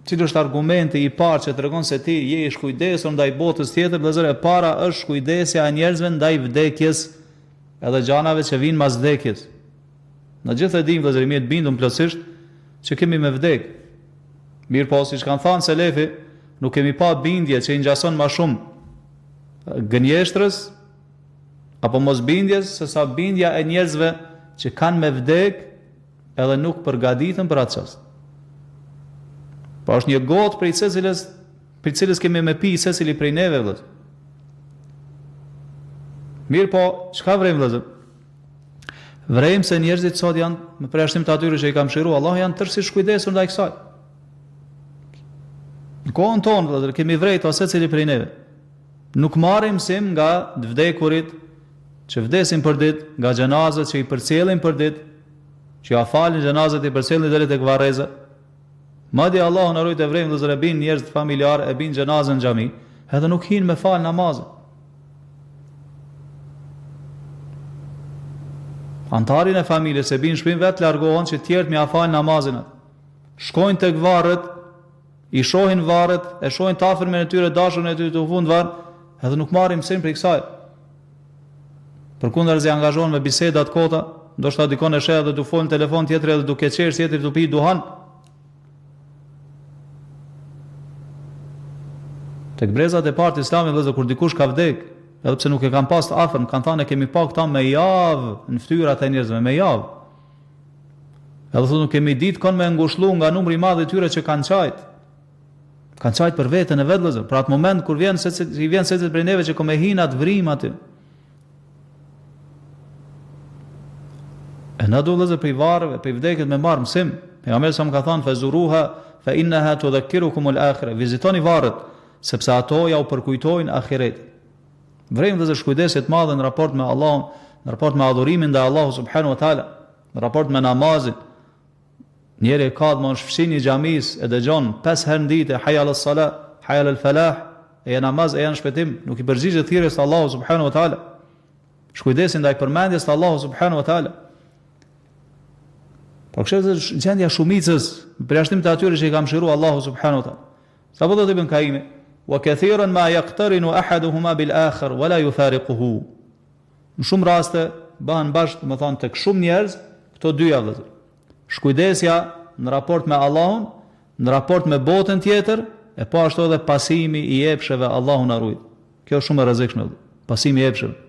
Cili është argumenti i parë që tregon se ti je i shkujdesur ndaj botës tjetër, vëllezër, e para është shkujdesja e njerëzve ndaj vdekjes edhe gjanave që vijnë mas vdekjes. Na gjithë e dimë vëllezër, jemi të bindun plotësisht që kemi me vdek. Mirëpo, siç kanë thanë selefi, nuk kemi pa bindje që i ngjason ma shumë gënjeshtrës apo mosbindjes sesa bindja e njerëzve që kanë me vdek edhe nuk përgatiten për atë çast. Po është një gotë prej së cilës prej cilës kemi me pi secili prej neve vëllezër. Mirëpo, çka vrejmë vëllezër? Vrejmë se njerëzit sot janë, me përjashtim të atyre që i ka mëshiru Allahu, janë tërësisht shkujdesur ndaj kësaj. Në kohën tonë, vëllezër, kemi vrejt secili prej neve. Nuk marrim mësim nga të vdekurit që vdesin për ditë, nga xhenazet që i përcjellin për ditë, që ia falin xhenazet i përcjellin deri tek varrezat. Madje Allahu na rujt e vrejmë vëllezër e bin njerëz familjar e bin xhenazën në xhami, edhe nuk hin me fal namazin. Antarin e familjes e bin n'shpi vetë largohen që tjerët me ia fal namazin. Shkojnë tek varret, i shohin varret, e shohin të afërmin e tyre, dashurën e tyre tu u vu n'varr, edhe nuk marrin mësim prej kësaj. Përkundrazi angazhohen me biseda të kota, ndoshta dikon e sheh edhe tu fol në telefon tjetri edhe duke qesh tjetri tu pi duhan. Tek brezat e parë të Islamit vëllezër kur dikush ka vdek, edhe pse nuk e kanë pas të afërm, kanë thënë e kemi pa këta me javë në fytyrat e njerëzve, me javë. Edhe thotë nuk kemi ditë kon me ngushllu nga numri i madh i tyre që kanë qajt. Kanë qajt për veten e vet vëllezër. Për atë moment kur vjen se i vjen secilit prej neve që ka me hi n'atë vrimë aty. E na duhet vëllezër prej varreve, prej vdekjes me marr mësim. Pejgamberi sa ka thënë fazuruha fa innaha tudhakkirukum al-akhirah. Vizitoni varret sepse ato ja u përkujtojnë ahiretin. Vrejmë vëllezër shkujdesje të madhe në raport me Allahun, në raport me adhurimin ndaj Allahut subhanahu wa taala, në raport me namazin. Njeri e ka të është fqinj i xhamisë e dëgjon 5 herë në ditë hayya ala sala, hayya ala falah, eja n'namaz, eja në shpëtim, nuk i përgjigjet thirrjes së Allahut subhanahu wa taala. Shkujdesi ndaj përmendjes së Allahut subhanahu wa taala. Po kështu është gjendja e shumicës, me përjashtim të atyre që i ka mëshiruar Allahu subhanahu wa taala. Sa po thotë Ibn Kaimi, "Wa kathiran ma yaqtarinu ahaduhuma bil akhar wa la yufariquhu." Në shumë raste bëhen bashkë, domethonë tek shumë njerëz, këto dyja vëllezër. Shkujdesja në raport me Allahun, në raport me botën tjetër, e po ashtu edhe pasimi i epsheve Allahu na rujt. Kjo është shumë e rrezikshme, pasimi i epsheve.